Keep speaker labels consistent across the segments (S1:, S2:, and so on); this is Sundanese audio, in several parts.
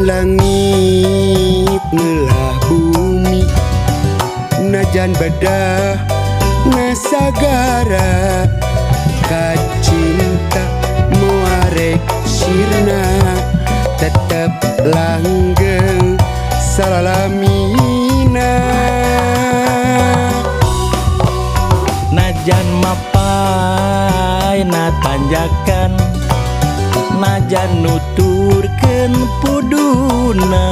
S1: Najan langit ngelah bumi, najan bedah nasagara, kacinta moarek sirna, tetep langgeng salalamina.
S2: Najan mapay na tanjakan, najan nuturkeun puduna,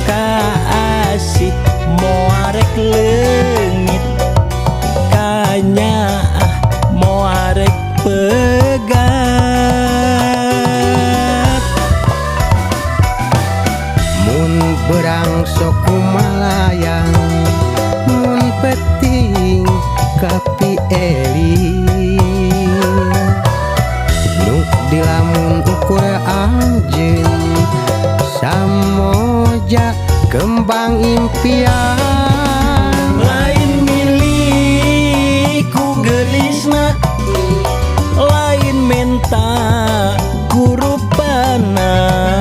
S2: kaasih moarek leungit, kanyaah moarek pegat.
S3: Mun berang sok kumalayang, mun peting kapi eling, nu dilamun ukur anjeun samoja kembang impian.
S2: Lain milik ku geulisna, lain menta ku rupana,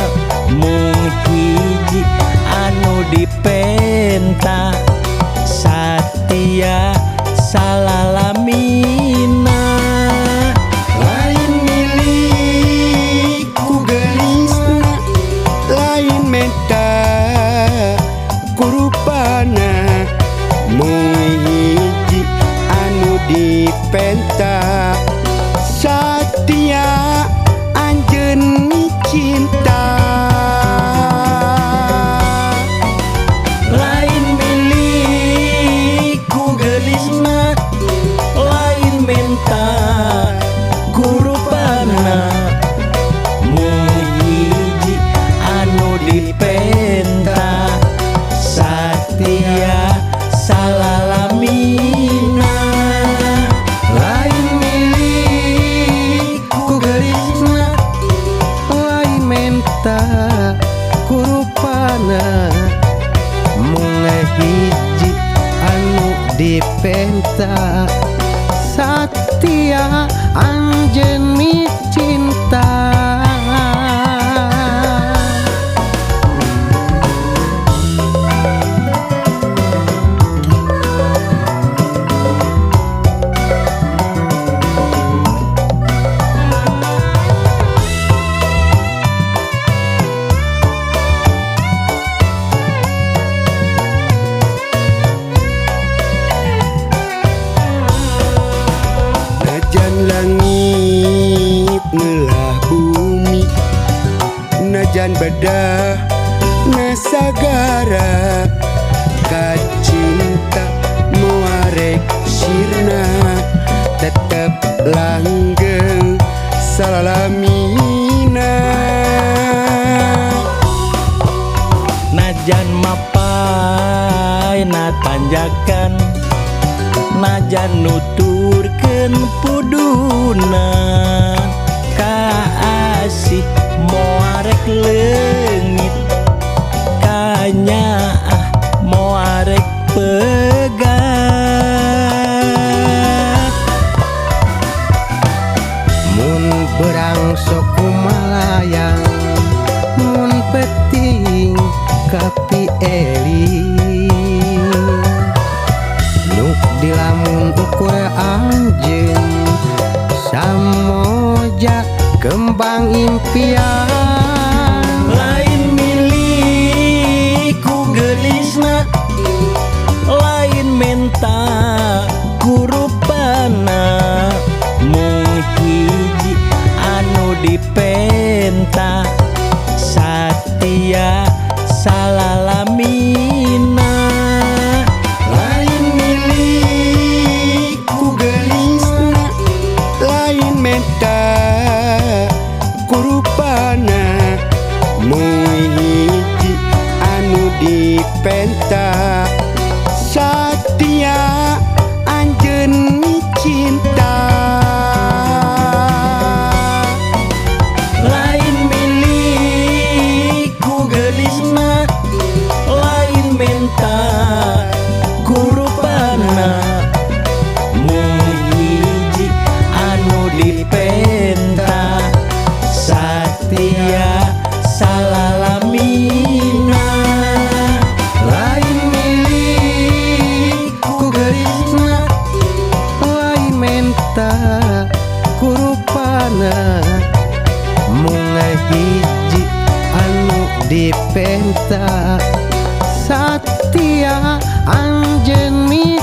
S2: mung hiji anu dipenta, satia salalamina.
S1: Lain milik ku geulisna, lain menta ku rupana, mung hiji anu dipenta, satia anjeun cinta.
S2: Lain milik ku geulisna, lain menta ku rupana, mung hiji anu dipenta, satia salalamina.
S3: Lain milik ku geulisna, lain menta ku rupana, mung hiji anu dipenta, satia anjeun micinta.
S1: Najan langit ngelah bumi, najan bedah nasagara, kacinta moarek sirna, tetep langgeng salalamina.
S2: Najan mapay na tanjakan, najan nuturkeun puduna, kaasih moarek leungit, kanyaah moarek pegat.
S3: Mun berang sok kumalayang, mun peting kapi eling, nu dilamun ukur anjeun samoja kembang impian.
S2: Lain milik ku geulisna, lain menta ku rupana, mung hiji anu dipenta, satia salalamina.
S1: Lain milik ku geulisna, lain menta ku rupana, mung hiji anu dipenta, satia anjeun cinta.
S2: Lain milik ku geulisna, lain menta ku rupana, mung hiji anu dipenta, satia salalamina.
S3: Cinta satia anjeun.